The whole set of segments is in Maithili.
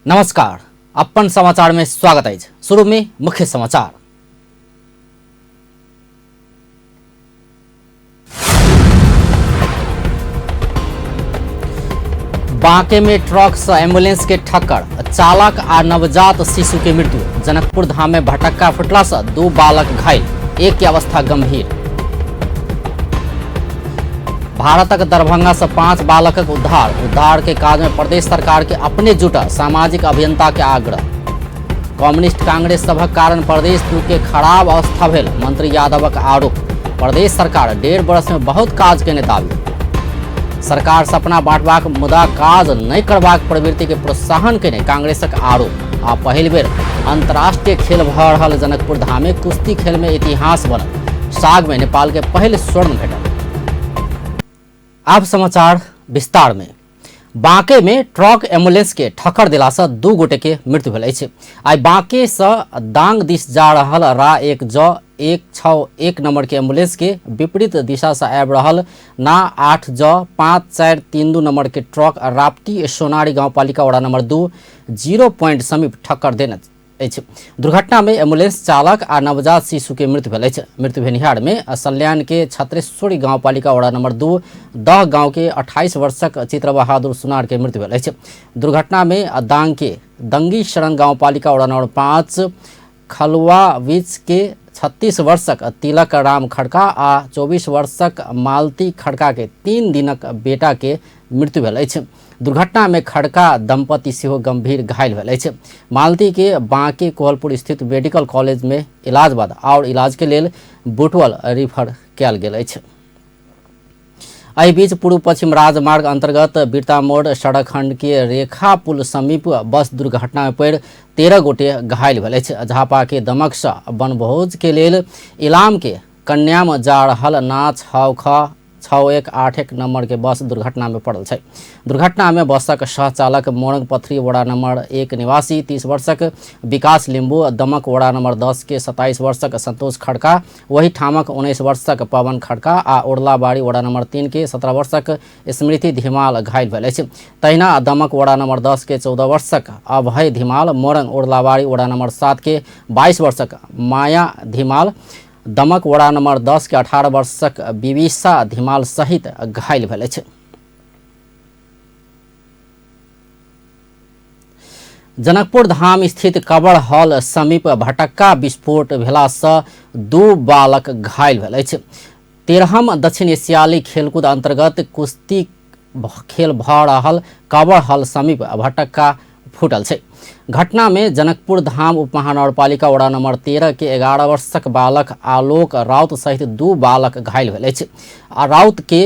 नमस्कार, अपन समाचार में स्वागत अछि। शुरू में मुख्य समाचार। बांके में ट्रक से एम्बुलेंस के ठक्कर, चालक आ नवजात शिशु के मृत्यु। जनकपुर धाम में भटक्का फुटला से 2 बालक घायल, एक के अवस्था गंभीर। भारतक दरभंगा से 5 बालकक उद्धार, उद्धार के काज में प्रदेश सरकार के अपने जुटा सामाजिक अभियंता के आग्रह। कम्युनिस्ट कांग्रेस सभक कारण प्रदेश 2 के खराब अवस्था भेल, मंत्री यादवक आरोप। प्रदेश सरकार 1.5 वर्ष में बहुत काज केने दावी। सरकार सपना बांटबाक मुदा काज नहीं करबाक प्रवृत्ति के प्रोत्साहन केने कांग्रेसक आरोप। आ पहिल बेर अंतर्राष्ट्रीय खेल भ रहल जनकपुर धाम में कुश्ती खेल में इतिहास बनल, साग में नेपाल के पहिल स्वर्ण भेटल। आब समाचार विस्तार में। बांके में ट्रक एम्बुलेंस के ठक्कर दिला से 2 गोटे के मृत्यु भेल अछि। आइ बांके से दांग दिस जा रहल रा 1 ज 1 6 1 नंबर के एम्बुलेंस के विपरीत दिशा से आबि रहल ना 8 ज 5 4 3 2 नंबर के ट्रक राप्ती सोनारी गांवपालिका वडा नंबर 2 0 पॉइंट समीप ठक्कर देने अछि। दुर्घटना में एम्बुलेंस चालक आ नवजात शिशु के मृत्यु भेल अछि। मृत्यु भेनिहार में सल्यान के छत्रेश्वरी गांवपालिका वडा नंबर 2 दह गांव के 28 वर्षक चित्र बहादुर सुनार के मृत्यु भेल अछि। दुर्घटना में दांग के दंगी शरण गांवपालिका वडा नंबर 5 खलुआ बीच के 36 वर्षक तिलक राम खड़का आ 24 वर्षक मालती खड़का के 3 दिनक बेटा के मृत्यु भेल अछि। दुर्घटना में खड़का दंपति सेहो गंभीर घायल भेल अछि। मालती के बांके कोहलपुर स्थित मेडिकल कॉलेज में इलाज बाद और इलाज के लेल बुटवल रिफर कयल गेल अछि। एहि बीच पूर्व पश्चिम राजमार्ग अंतर्गत बिरतामोड़ सड़क खंड के रेखा पुल समीप बस दुर्घटना में पड़ि 13 गोटे घायल भेल अछि। झापा के दमक से वनभोज के लेल इलाम के कन्याम जा रहल ना 6 ख 6 1 8 1 नंबर के बस दुर्घटना में पड़ल छै। दुर्घटना में बसक सहचालक मोरंग पथरी वडा नंबर 1 निवासी 30 वर्षक विकास लिम्बू, दमक वडा नंबर 10 के 27 वर्षक संतोष खड़का, वही ठामक 19 वर्षक पवन खड़का आ उर्लाबाड़ी वडा नंबर 3 के 17 वर्षक स्मृति धिमाल घायल भेल अछि। तहिना दमक वडा नंबर 10 के 14 वर्षक अभय धिमाल, मोरंग उर्लाबाड़ी वडा नंबर 7 के 22 वर्षक माया धिमाल, दमक वडा नंबर 10 के 18 वर्षक विविशा धिमाल सहित घायल भेल अछि। जनकपुर धाम स्थित कबर हॉल समीप भटक्का विस्फोट भेला से 2 बालक घायल भेल अछि। 13म दक्षिण एशियाली खेलकूद अंतर्गत कुश्ती खेल भ रहल कबर हॉल समीप भटक्का फूटल छै। घटना में जनकपुर धाम उप महानगरपालिका वडा नंबर 13 के 11 वर्षक बालक आलोक राउत सहित 2 बालक घायल भेल अछि। आ राउत के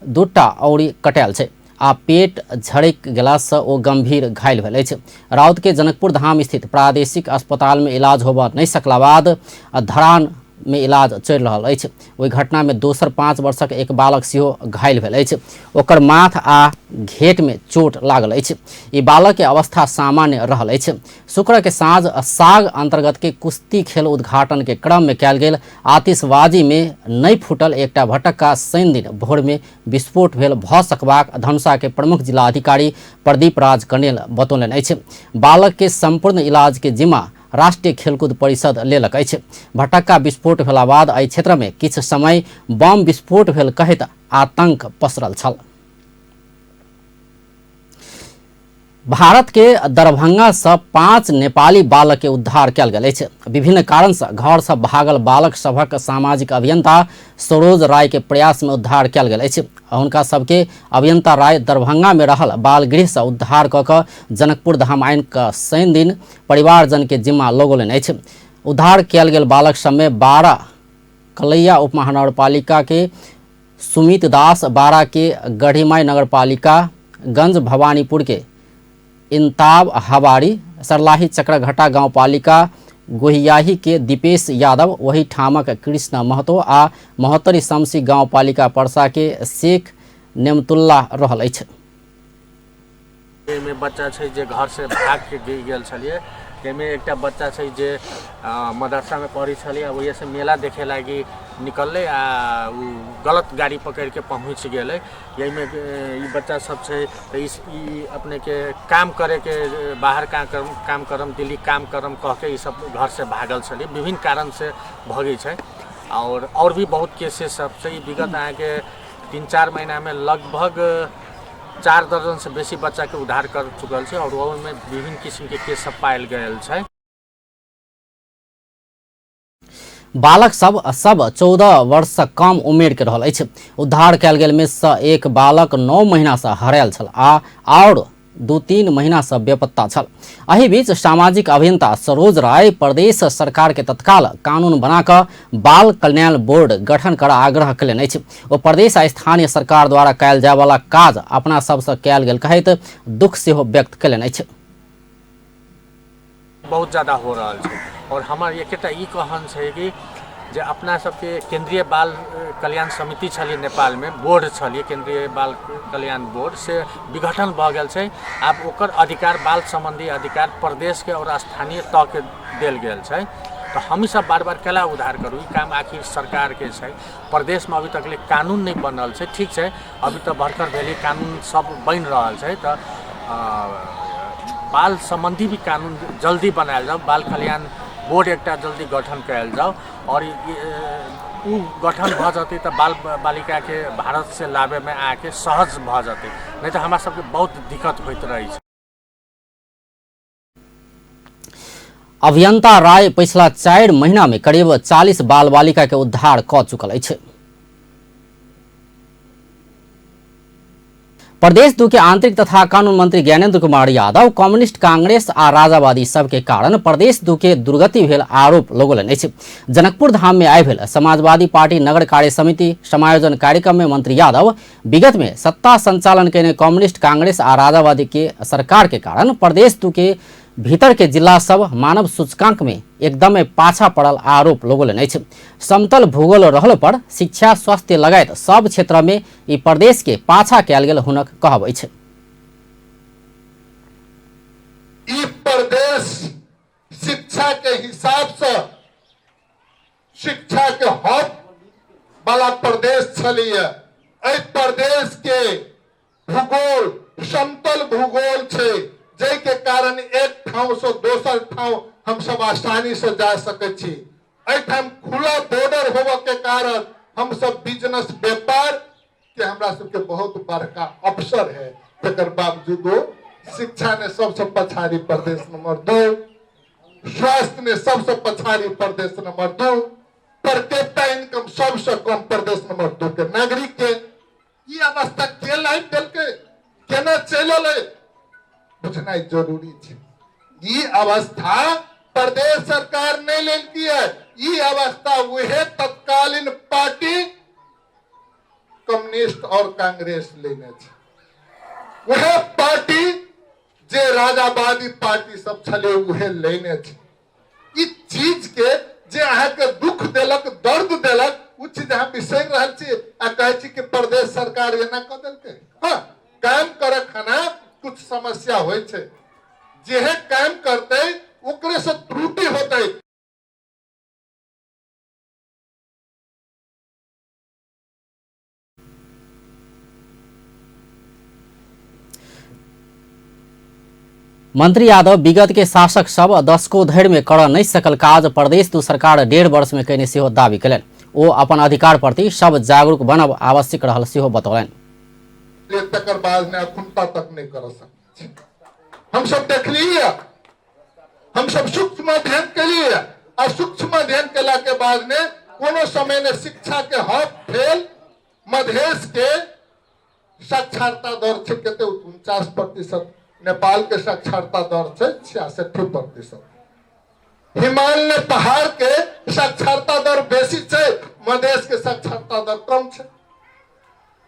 2टा औरी कटायल छै आ पेट झड़कि गेला से ओ गंभीर घायल भेल अछि। राउत के जनकपुर धाम स्थित प्रादेशिक अस्पताल में इलाज होबऽ नहि सकला बाद धरान में इलाज चलि रहल अछि। ओहि घटना में दोसर 5 वर्षक एक बालक सेहो घायल भेल अछि। ओकर माथ आ घेट में चोट लागल अछि। ई बालक के अवस्था सामान्य रहल अछि। शुक्र के साँझ साग अंतर्गत के कुश्ती खेल उद्घाटन के क्रम में कयल गेल आतिशबाजी में नहि फूटल एकटा भटक्का शनि दिन भोर में विस्फोट भेल भ सकबाक धनुषा के प्रमुख जिलाधिकारी प्रदीप राज कनेल बतौलनि अछि। बालक के संपूर्ण इलाज के जिम्मा राष्ट्रीय खेलकूद परिषद लेलक अछि। भटक्का विस्फोट भेला बाद एहि क्षेत्र में किछु समय बम विस्फोट भेल कहैत आतंक पसरल छल। भारत के दरभंगा से 5 नेपाली बालक के उद्धार कयल गेल अछि। विभिन्न कारण से घर से भागल बालक सभक सामाजिक अभियंता सरोज राय के प्रयास में उद्धार कयल गेल अछि। हुनका सबके अभियंता राय दरभंगा में रहल बाल गृह से उद्धार क क जनकपुर धाम आनि क शनि दिन परिवारजन के जिम्मा लगौलनि अछि। उद्धार कयल गेल बालक सब में 12 कलैया उप महानगरपालिका के सुमित दास, 12 के गढ़ीमाई नगरपालिका, गंज भवानीपुर के इंताब हवारी, सरलाही चक्रघटा गांवपालिका गोहियाही के दीपेश यादव, वही ठामक कृष्ण महतो आ महोत्तरी शमसी गांवपालिका परसा के शेख नेमतुल्ला रहल अछि। एहिमे बच्चा छै जे घर से भाग के गेल छलियै, जाहिमे एकटा बच्चा छै जे मदरसामे पढ़ै छलियै, ओहिसँ मेला देखे लागी निकललै आ ओ गलत गाड़ी पकड़िके पहुँच गेलै। एहिमे ई बच्चा सब छै तऽ ई अपनेके काम करैके बाहर काम करम, दिल्ली काम करम कहके ई सब घरसँ भागल छलै, विभिन्न कारणसँ भगै छै। आओर भी बहुत केसेस सब छै। ई विगत अहाँके 3-4 महीनामे लगभग 4 दर्जनसँ बेसी बच्चाके उद्धार कर चुकल छै आओर ओहिमे विभिन्न किसिमके केस सब पायल गेल छै। बालक सब सब 14 वर्ष सँ कम उमेर के रहल अछि। उद्धार कयल गेल मे सँ एक बालक 9 महीना सँ हरायल छल आ आओर 2-3 महीना सँ बेपत्ता छल। एहि बीच सामाजिक अभियंता सरोज राय प्रदेश सरकार के तत्काल कानून बना कऽ बाल कल्याण बोर्ड गठन कर आग्रह कयलनि अछि। ओ प्रदेश आ स्थानीय सरकार द्वारा कयल जायवला काज अपना सब सँ कयल गेल कहैत दुख सेहो व्यक्त कयलनि अछि। बहुत ज़्यादा हो रहल छै आओर हमर एकेटा ई कहन छै कि जे अपना सबके केन्द्रीय बाल कल्याण समिति छलियै नेपालमे, बोर्ड छलियै केन्द्रीय बाल कल्याण बोर्ड, से विघटन भऽ गेल छै। आब ओकर अधिकार बाल सम्बन्धी अधिकार प्रदेशके आओर स्थानीय तहके देल गेल छै। तऽ हमही सब बार बार केला उद्धार करू? ई काम आखिर सरकारके छै। प्रदेशमे अभी तकले कानून नहि बनल छै। ठीक छै, अभी तऽ भर्खर भेलै, कानून सब बनि रहल छै, तऽ बाल सम्बन्धी भी कानून जल्दी बनायल जाउ, बाल कल्याण बोर्ड एकटा जल्दी गठन कयल जाउ। आओर ओ गठन भऽ जेतै तऽ बाल बालिकाके भारतसँ लाबैमे अहाँके सहज भऽ जेतै, नहि तऽ हमरा सबके बहुत दिक्कत होइत रहै छै। अभियंता राय पिछला 4 महीना में करीब 40 बाल बालिका के उद्धार क चुकल अछि। प्रदेश 2 के आंतरिक तथा कानून मंत्री ज्ञानेन्द्र कुमार यादव कम्युनिस्ट कांग्रेस आ राजावादी सबके कारण प्रदेश 2 के दुर्गति भेल आरोप लगौलनि अछि। जनकपुर धाम में आइ भेल समाजवादी पार्टी नगर कार्य समिति समायोजन कार्यक्रम में मंत्री यादव विगत में सत्ता संचालन केने कम्युनिस्ट कांग्रेस आ राजावादी के सरकार के कारण प्रदेश 2 के भीतर के जिला सब मानव सूचकांक में एकदमै पाछा पड़ल आरोप लगौलनि अछि। समतल भूगोल रहल पर शिक्षा स्वास्थ्य लगायत सब क्षेत्र में ई प्रदेश के पाछा कयल गेल हुनक कहब अछि। ई प्रदेश शिक्षा के हिसाब से शिक्षा के हब वाला प्रदेश छलिए। एहि प्रदेश के भूगोल समतल भूगोल छै, जाहि के कारण एक ठाव से दोसर ठाव हम सब आसानी से जा सकै छी। एहिठाम खुला बॉर्डर होबऽ के कारण हम सब बिजनेस व्यापार के हमरा सबके बहुत बड़का अवसर है। तकर बावजूदो शिक्षा ने सबसे पछाड़ी प्रदेश नंबर 2, स्वास्थ्य ने सबसे पछाड़ी प्रदेश नंबर 2, पर कैपिटा इनकम सबसे कम प्रदेश नंबर 2 के नागरिक के ई अवस्था के लाइफ देलकै, केना चलि एलै, बुझनाइ जरूरी छै। ई अवस्था प्रदेश सरकार नहि लेलकी है, ई अवस्था वहे तत्कालीन पार्टी कम्युनिस्ट और कांग्रेस लेने छै। वह पार्टी जे राजावादी पार्टी सब छले उहे लेने छै। ई चीज के जे अहाँके दुख देलक, दर्द देलक, ओ चीज अहाँ बिसरि रहल छी आ कहै छी कि प्रदेश सरकार एना कऽ देलकै। हँ, काम करे खाना कुछ समस्या होइ छै, जेहे काम करतै ओकरे से त्रुटि होतै। मंत्री यादव विगत के शासक सब दशकों धरि में कर नहीं सकल काज प्रदेश 2 सरकार 1.5 वर्ष में कयने सेहो दावी कयलनि। ओ अपन अधिकार प्रति सब जागरूक बनब आवश्यक रहल सेहो बतौलनि। तकर बाद ने अखुनता तक नहीं कर सकते छी। हम सब देखलिए, हम सब सूक्ष्म अध्ययन केलिए आ सूक्ष्म अध्ययन केला के बाद ने कोनो समय ने शिक्षा के हब फेल मधेश के साक्षरता दर छै कते 49%, नेपाल के साक्षरता दर छै 66%। हिमालय पहाड़ के साक्षरता दर बेसी छै, मधेश के साक्षरता दर कम छै।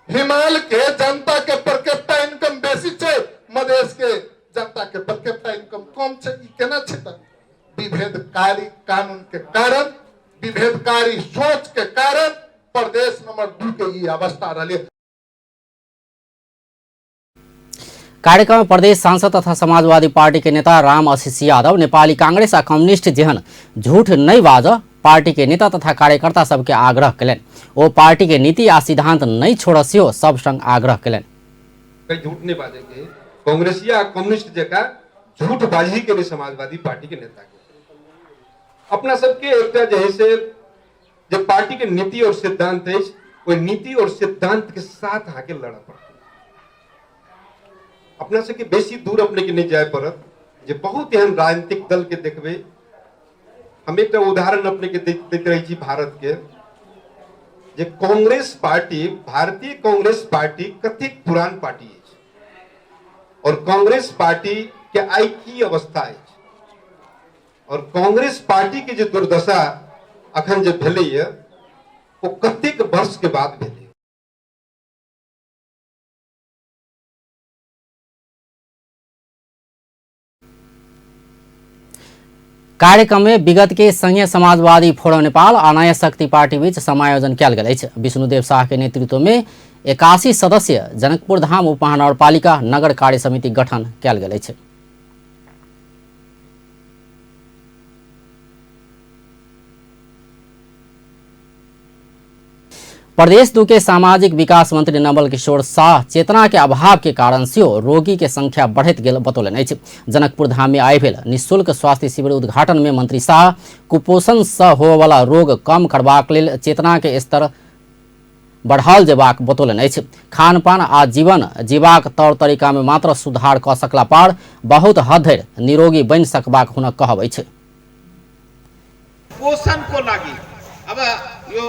हिमालय के जनता के पर कैपिटा इनकम बेसी छै, मधेश के जनता के पर कैपिटा इनकम कम छै। ई केना छै? तऽ विभेदकारी कानून के कारण, विभेदकारी सोच के कारण प्रदेश नंबर 2 के ई अवस्था रहलै। कार्यक्रम में प्रदेश सांसद तथा समाजवादी पार्टी के नेता राम आशीष यादव नेपाली कांग्रेस आ कम्युनिस्ट जेहन झूठ नहीं बाज पार्टी के नेता तथा कार्यकर्ता सबके आग्रह कयलनि। ओ पार्टी के नीति आ सिद्धांत नहि छोड़ऽ सेहो सब संग आग्रह कयलनि। कहीं झूठ नहीं बाजेंगे, कांग्रेसिया कम्युनिस्ट जका झूठ बाजी के नहीं समाजवादी पार्टी के नेता के। अपना सबके एकटा जे है से जे पार्टी के नीति और सिद्धांत है, ओहि नीति और सिद्धांत के साथ आके लड़ऽ पड़त। अपना सबके बेसी दूर अपने के नहीं जाय पड़त, जे बहुत एहन राजनीतिक दल के देखबै। हम एकटा उदाहरण अपने के दैत रहै छी भारत के, जे कांग्रेस पार्टी, भारतीय कांग्रेस पार्टी कतेक पुरान पार्टी अछि और कांग्रेस पार्टी के आइ की अवस्था अछि और कांग्रेस पार्टी के जे दुर्दशा अखन जे भेलैया ओ कतेक वर्ष के बाद भेलै। कार्यक्रम में विगत के संघीय समाजवादी फोरम नेपाल आ नया शक्ति पार्टी बीच समायोजन कयल गेल अछि। विष्णुदेव शाह के नेतृत्व में 81 सदस्य जनकपुर धाम उपमहानगरपालिका नगर कार्य समिति गठन कयल गेल अछि। प्रदेश 2 के सामाजिक विकास मंत्री नवल किशोर शाह चेतना के अभाव के कारण सेहो रोगी के संख्या बढ़ैत गेल बतौलनि अछि। जनकपुर धाम में आइ भेल निःशुल्क स्वास्थ्य शिविर उद्घाटन में मंत्री शाह कुपोषण सँ होबयवला रोग कम करबाक लेल चेतना के स्तर बढ़ाओल जेबाक बतौलनि अछि। खानपान आ जीवन जीबाक तौर तरीका में मात्र सुधार कऽ सकला पर बहुत हद धरि निरोगी बनि सकबाक हुनक कहब अछि। पोषणको लागि अब यो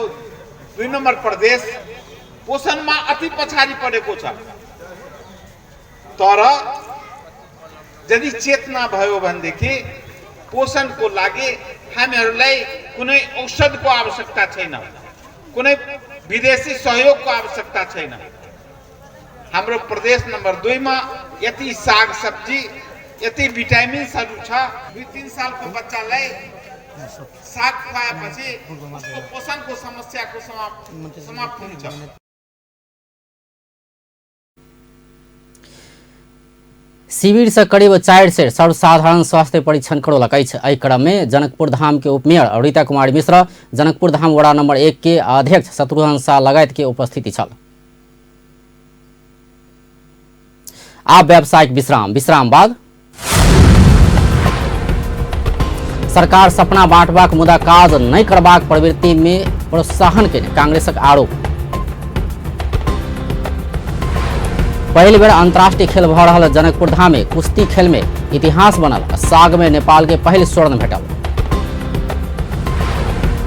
2 नम्बर प्रदेश पोषणमा अति पछाडि परेको छ, तर यदि चेतना भयो भनेदेखि पोषणको लागि हामीहरूलाई कुनै औषधको आवश्यकता छैन, कुनै विदेशी सहयोगको आवश्यकता छैन। हाम्रो प्रदेश नम्बर 2 मा यति साग सब्जी, यति भिटामिन्सहरू छ। 2-3 सालको बच्चालाई साग खुवाएपछि उसको पोषणको समस्याको समाप्त हुन्छ। शिविर से करीब 400 सर्वसाधारण स्वास्थ्य परीक्षण करौलक अछि। एहि क्रम में जनकपुर धाम के उपमेयर रीता कुमारी मिश्र, जनकपुर धाम वड़ा नंबर 1 के अध्यक्ष शत्रुघ्न शाह लगायत के उपस्थिति छल। आब व्यावसायिक विश्राम। विश्राम बाद सरकार सपना बांटबाक मुदा काज नहि करबाक प्रवृत्ति में प्रोत्साहन केने कांग्रेसक आरोप। पहिल बेर अंतर्राष्ट्रीय खेल भऽ रहल जनकपुर धाम में कुश्ती खेल में इतिहास बनल। साग में नेपाल के पहिल स्वर्ण भेटल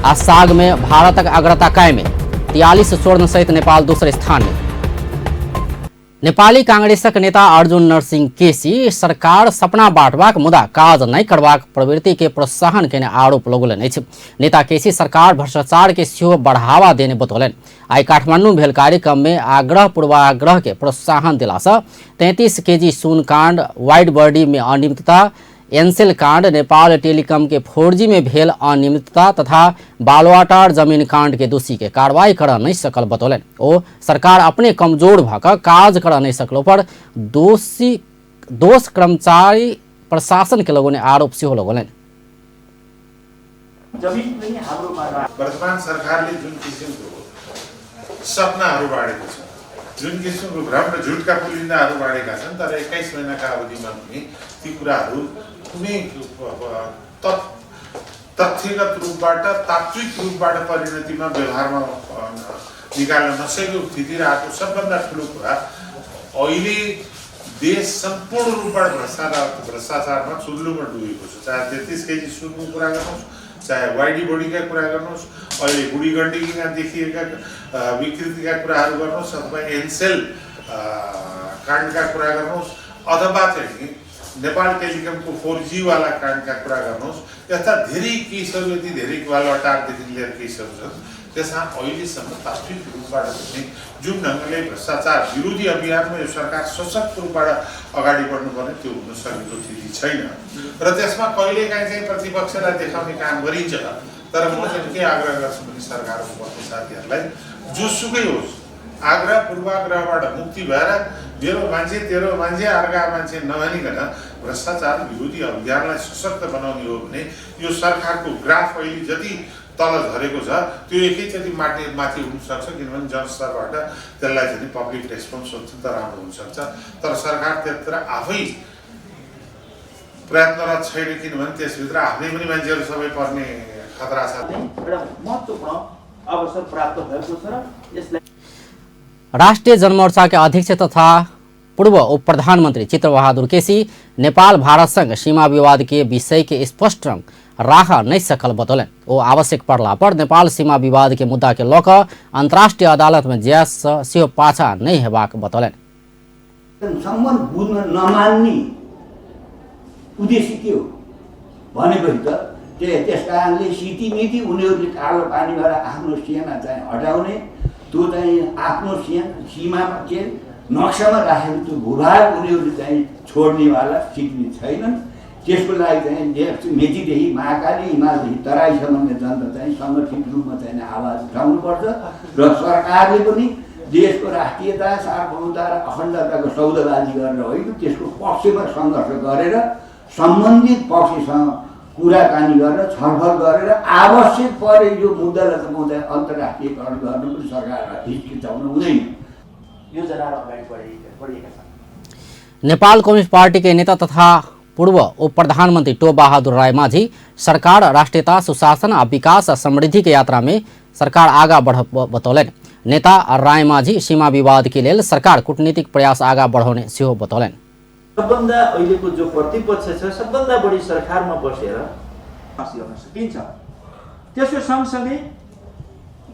आ साग में भारतक अग्रता कायम, 43 स्वर्ण सहित नेपाल दोसर स्थान में। नेपाली कांग्रेसक नेता अर्जुन नरसिंह केसी सरकार सपना बांटबाक मुदा काज नहि करबाक प्रवृत्ति के प्रोत्साहन केने आरोप लगौलनि अछि। नेता केसी सरकार भ्रष्टाचार के सेहो बढ़ावा देने बतौलनि। आइ काठमांडू भेल कार्यक्रम में आग्रह पूर्वाग्रह के प्रोत्साहन दिलासँ 33 केजी सोन कांड, वाइड बॉडी में अनियमितता, एनसेल कांड, नेपाल टेलीकॉम के 4G में भेल अनियमितता तथा बालुवाटार जमीन कांड के दोषी के कार्रवाई करऽ नहि सकल बतौलनि। ओ सरकार अपने कमजोर भऽ कऽ काज करऽ नहि सकलो पर दोष कर्मचारी प्रशासन के लगौने आरोप सेहो लगौलनि। वर्तमान सरकारले जुन किसिमको सपनाहरू बाँडेको छ, जुन किसिमको भ्रम र झुटका पुलिन्दाहरू बाँडेका छन्, तर 21 महिनाका अवधिमा पनि ती कुराहरू कुनै तथ्यगत रूपबाट, तात्विक रूपबाट परिणतिमा व्यवहारमा निकाल्न नसकेको स्थिति र अर्को सबभन्दा ठुलो कुरा अहिले देश सम्पूर्ण रूपबाट भ्रष्टाचारमा चुल्लुमा डुबेको छ। चाहे 33 केजी सुनको कुरा गर्नुहोस्, चाहे वाइडी बडीका कुरा गर्नुहोस्, अहिले गुडी गण्डकीमा देखिएका विकृतिका कुराहरू गर्नुहोस्, अथवा एनसेल काण्डका कुरा गर्नुहोस्, अथवा चाहिँ नेपाल टेलिकमको 4G वाला काण्डका कुरा गर्नुहोस्, यस्ता धेरै केसहरू, यति धेरै बालुवाटारदेखि लिएर केसहरू छन्। त्यसमा अहिलेसम्म तात्विक रूपबाट पनि जुन ढङ्गले भ्रष्टाचार विरोधी अभियानमा यो सरकार सशक्त रूपबाट अगाडि बढ्नुपर्ने त्यो हुन सकेको स्थिति छैन र त्यसमा कहिलेकाहीँ चाहिँ प्रतिपक्षलाई देखाउने काम गरिन्छ। तर म चाहिँ के आग्रह गर्छु भने सरकारमा बस्ने साथीहरूलाई जोसुकै होस्, आग्रह पूर्वाग्रहबाट मुक्ति भएर मेरो मान्छे तेरो मान्छे अर्का मान्छे नभनिकन भ्रष्टाचार विरोधी अभियानलाई सशक्त बनाउने हो भने यो सरकारको ग्राफ अहिले जति तल झरेको छ त्यो एकैचोटि माथि उठ्न सक्छ, किनभने जनस्तरबाट त्यसलाई चाहिँ पब्लिक रेस्पोन्स अत्यन्त राम्रो हुनसक्छ। तर सरकार त्यत्र आफै प्रयत्नरत छैन, किनभने त्यसभित्र आफ्नै पनि मान्छेहरू सबै पर्ने खतरा छ। एउटा महत्त्वपूर्ण अवसर प्राप्त भएको छ र यसलाई राष्ट्रिय जनमोर्चा के अध्यक्ष तथा पूर्व उप प्रधानमंत्री चित्रबहादुर केसी नेपाल भारत संग सीमा विवाद के विषय के स्पष्ट रंग राह नहीं सकल बतौलन। ओ आवश्यक पड़ला पर नेपाल सीमा विवाद के मुद्दा के लऽ कऽ अंतर्राष्ट्रीय अदालत में जाय सँ सेहो पाछा नहीं हेबाक बतौलन। सम्बन्ध बुझ्न नमान्ने उद्देश्य के हो भनेपछि त त्यस कारणले सिटी उनीहरूले कालो पानीबाट आफ्नो सेना चाहिँ हटाउने, त्यो चाहिँ आफ्नो सीमामा के नक्सामा राखेको त्यो भूभाग उनीहरूले चाहिँ छोड्नेवाला सिक्ने छैनन्। त्यसको लागि चाहिँ मेचीदेखि महाकाली हिमालदेखि तराईसम्मको जनता चाहिँ सङ्गठित रूपमा चाहिँ आवाज उठाउनुपर्छ र सरकारले पनि देशको राष्ट्रियता, सार्वभौमता र अखण्डताको सौदाबाजी गरेर होइन, त्यसको पक्षमा सङ्घर्ष गरेर सम्बन्धित पक्षसँग कुराकानी गरेर छलफल गरेर आवश्यक परे यो मुद्दालाई त म चाहिँ अन्तर्राष्ट्रियकरण गर्नु पनि सरकारलाई हिचकिचाउनु हुँदैन। योजना र अगाडि बढिएका छन्। नेपाल कम्युनिस्ट पार्टी के नेता तथा पूर्व उप प्रधानमंत्री टोप बहादुर रायमाझी सरकार राष्ट्रियता, सुशासन आ विकास आ समृद्धि के यात्रा में सरकार आगा बढ़ बतौलनि। नेता रायमाझी सीमा विवाद के लेल सरकार कूटनीतिक प्रयास आगा बढ़ौने सेहो बतौलनि। सबभन्दा अहिलेको जो प्रतिपक्ष छ सबभन्दा बढी सरकारमा बसेर गर्न सकिन्छ। त्यसको सँगसँगै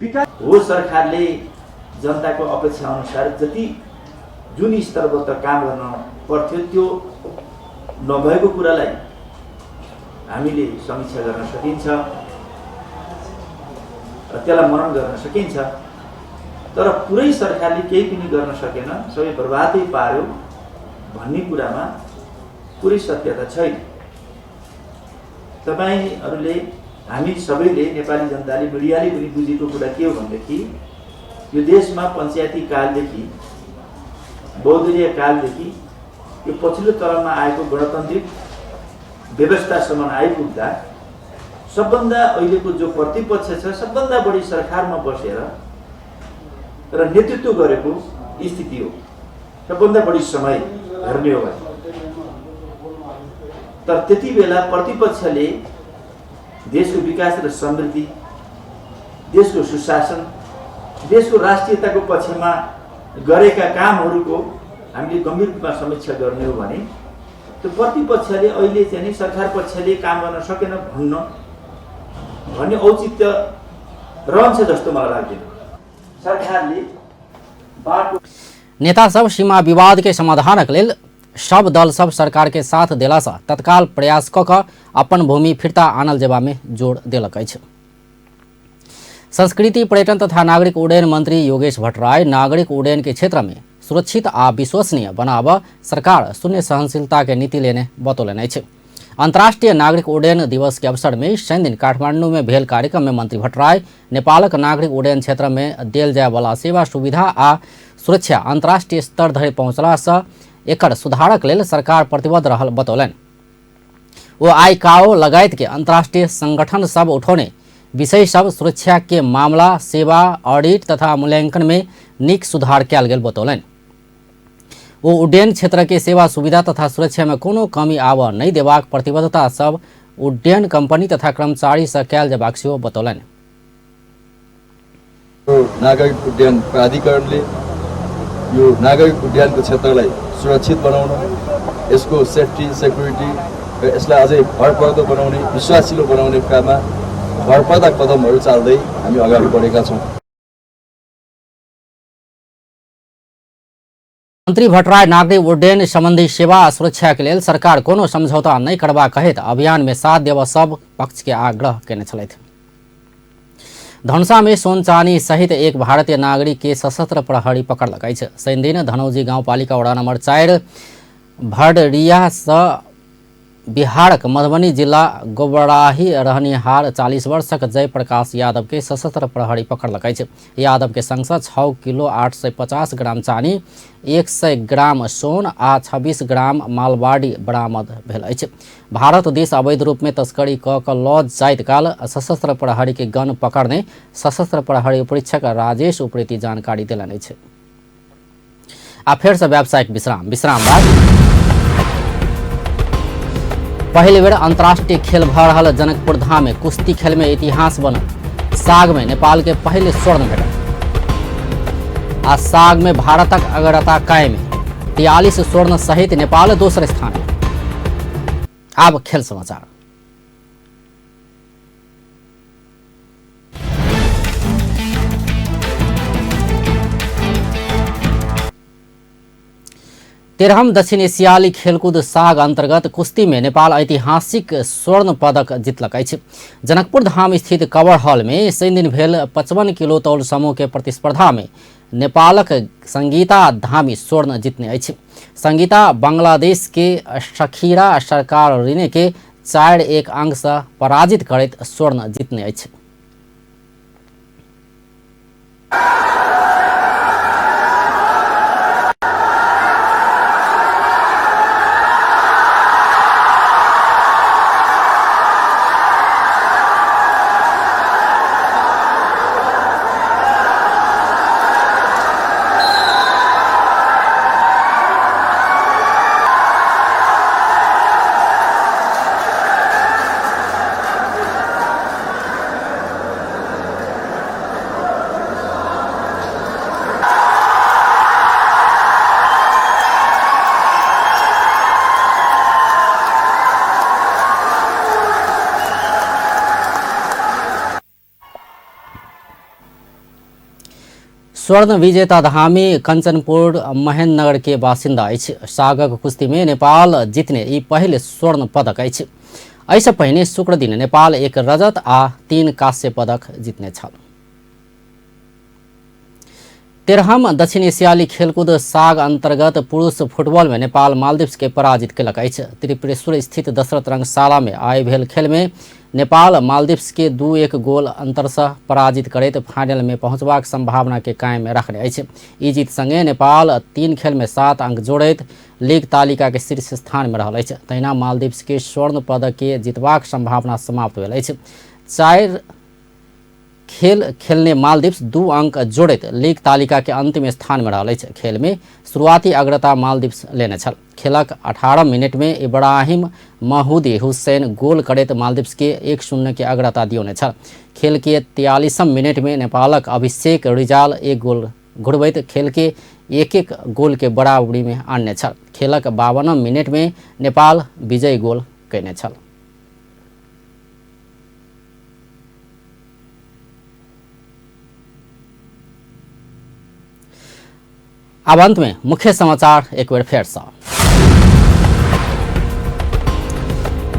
विकास हो, सरकारले जनताको अपेक्षा अनुसार जति जुन स्तरबाट काम गर्न पर्थ्यो त्यो नभएको कुरालाई हामीले समीक्षा गर्न सकिन्छ र त्यसलाई मनन गर्न सकिन्छ। तर पुरै सरकारले केही पनि गर्न सकेन, सबै बर्बादै पार्यो भन्ने कुरामा पुरै सत्यता छैन। तपाईहरूले, हामी सबैले, नेपाली जनताले, मिडियाले पनि बुझेको कुरा के हो भनेदेखि यो देशमा पञ्चायती कालदेखि, बहुदलीय कालदेखि यो पछिल्लो तलमा आएको गणतान्त्रिक व्यवस्थासम्म आइपुग्दा सबभन्दा अहिलेको जो प्रतिपक्ष छ सबभन्दा बढी सरकारमा बसेर र नेतृत्व गरेको स्थिति हो, सबभन्दा बढी समय हेर्ने हो भने। तर त्यति बेला प्रतिपक्षले देशको विकास र समृद्धि, देशको सुशासन, देशको राष्ट्रियताको पक्षमा गरेका कामहरूको हामीले गम्भीर रूपमा समीक्षा गर्ने हो भने त्यो प्रतिपक्षले अहिले चाहिँ नि सरकार पक्षले काम गर्न सकेन भन्ने औचित्य रहन्छ जस्तो मलाई लाग्दैन। सरकारले बाटो नेता सब सीमा विवाद के समाधानक लेल सब दल सब सरकार के साथ देला सँ तत्काल प्रयास क कऽ अपन भूमि फिर्ता आनल जेबा में जोड़ देलक अछि। संस्कृति, पर्यटन तथा नागरिक उड्डयन मंत्री योगेश भट्टराई नागरिक उड्डयन के क्षेत्र में सुरक्षित आ विश्वसनीय बनाब सरकार शून्य सहनशीलता के नीति लेने बतौलनि अछि। अंतर्राष्ट्रीय नागरिक उड्डयन दिवस के अवसर में शनिदिन काठमांडू में भेल कार्यक्रम में मंत्री भट्टराई नेपालक नागरिक उड्डयन क्षेत्र में देल जाय वाला सेवा सुविधा आ सुरक्षा अंतर्राष्ट्रीय स्तर धरि पहुँचला सँ एकर सुधारक लेल सरकार प्रतिबद्ध रहल बतौलनि। ओ आईकाओ लगायत के अंतर्राष्ट्रीय संगठन सब उठौने विषय सब सुरक्षा के मामला, सेवा, ऑडिट तथा मूल्यांकन में नीक सुधार कयल गेल बतौलनि। ओ उड्डयन क्षेत्र के सेवा सुविधा तथा सुरक्षा में कोनो कमी आबऽ नहि देबाक प्रतिबद्धता सब उड्डयन कंपनी तथा कर्मचारी सँ कयल जेबाक सेहो बतौलनि। नागरिक उड्डयन प्राधिकरणले यो नागरिक उड्डयनको क्षेत्रलाई सुरक्षित बनाउन, यसको सेफ्टी, सेक्युरिटी र यसलाई अझै भरपर्दो बनाउने, विश्वासिलो बनाउने कुरामा भरपर्दा कदमहरू चाल्दै हामी अगाडि बढेका छौँ। मंत्री भट्टराई नागरिक उड्डयन संबंधी सेवा आ सुरक्षा के लेल सरकार कोनो समझौता नहि करबाक कहैत अभियान में साथ देबऽ सब पक्ष के आग्रह केने छलथि। धनुषा में सोन चानी सहित एक भारतीय नागरिक के सशस्त्र प्रहरी पकड़लक अछि। शनिदिन धनौजी गाउँपालिका वडा नम्बर 4 भडरिया सँ बिहारक मधुबनी जिला गोबराही रहनिहार 40 वर्षक जयप्रकाश यादव के सशस्त्र प्रहरी पकड़लक अछि। यादव के संगसँ 6 किलो 850 ग्राम चानी, 100 ग्राम सोन आ 26 ग्राम मालवाड़ी बरामद भेल अछि। भारत देश अवैध रूप में तस्करी क लऽ जाइत काल सशस्त्र प्रहरी के गन पकड़ने सशस्त्र प्रहरी उपरीक्षक राजेश उप्रेती जानकारी देलनि अछि। आ फेर से व्यावसायिक विश्राम विश्राम बाद पहिल बेर अंतर्राष्ट्रीय खेल भऽ रहल जनकपुर धाम में कुश्ती खेल में इतिहास बनल। साग में नेपाल के पहिल स्वर्ण भेटल आ साग में भारतक अग्रता कायम, 43 स्वर्ण सहित नेपाल दोसर स्थान में। आब खेल समाचार। तेरहम दक्षिण एशियाली खेलकूद साग अंतर्गत कुश्ती में नेपाल ऐतिहासिक स्वर्ण पदक जितलक अछि। जनकपुर धाम स्थित कवर हॉल में शनि दिन भेल 55 किलो तौल समूह के प्रतिस्पर्धा में नेपालक संगीता धामी स्वर्ण जितने अछि। संगीता बांग्लादेश के शखीरा सरकार रिने के 4-1 अंक से पराजित करैत स्वर्ण जितने अछि। स्वर्ण विजेता धामी कंचनपुर महेन्द्रनगर के बासिन्दा अछि। सागक कुश्ती में नेपाल जितने ई पहिल स्वर्ण पदक अछि। एहिसँ पहिने शुक्र दिन नेपाल 1 रजत आ 3 कांस्य पदक जितने छल। तेरहम दक्षिण एशियाली खेलकूद साग अंतर्गत पुरुष फुटबॉल में नेपाल मालदीव्स के पराजित केलक अछि। त्रिपुरेश्वर स्थित दशरथ रंगशाला में आइ भेल खेल में नेपाल मालदीव्स के 2-1 गोल अंतर से पराजित करैत फाइनल में पहुंचबाक संभावना के कायम रखने अछि। ई जीत संगे नेपाल 3 खेल में 7 अंक जोड़ैत लीग तालिका के शीर्ष स्थान में रहल अछि। तहिना मालदीव्स के स्वर्ण पदक के जीतबाक संभावना समाप्त भेल अछि। 4 खेल खेलने मालदीव्स 2 अंक जोड़ैत लीग तालिका के अंतिम स्थान में रहल अछि। खेल में शुरुआती अग्रता मालदीव्स लेने छल। खेलक 18 मिनट में इब्राहिम महूदी हुसैन गोल करैत मालदीव्स के 1-0 के अग्रता दियौने छल। खेल के 43 मिनट में नेपालक अभिषेक रिजाल 1 गोल घुरबैत खेल के 1-1 गोल के बराबरी में आनने छल। खेलक 52 मिनट में नेपाल विजयी गोल कयने छल। अब अंत में मुख्य समाचार एक बेर फेर से।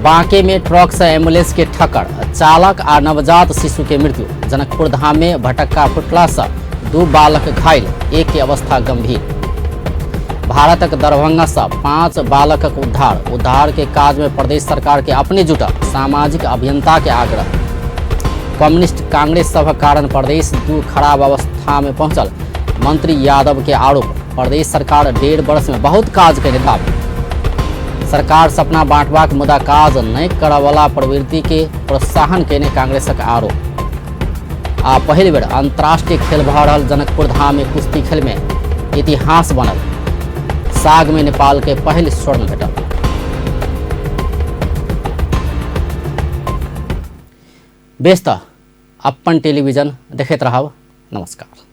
बांके में ट्रक से एम्बुलेंस के ठक्कर, चालक आ नवजात शिशु के मृत्यु। जनकपुर धाम में भटक्का फुटला से 2 बालक घायल, 1 के अवस्था गंभीर। भारतक दरभंगा से 5 बालकक उद्धार, उद्धार के काज में प्रदेश सरकार के अपने जुटल सामाजिक अभियंता के आग्रह। कम्युनिस्ट कांग्रेस सभक कारण प्रदेश 2 खराब अवस्था में पहुंचल, मंत्री यादव के आरोप। प्रदेश सरकार 1.5 वर्ष में बहुत काज कयने दावी। सरकार सपना बांटबाक मुदा काज नहि करऽवला प्रवृत्ति के प्रोत्साहन कयने कांग्रेसक आरोप। आ पहिल बेर अंतर्राष्ट्रीय खेल भऽ रहल जनकपुर धाम में कुश्ती खेल में इतिहास बनल, साग में नेपाल के पहिल स्वर्ण भेटल। बेस तऽ अपन टेलीविजन देखैत रहब। नमस्कार।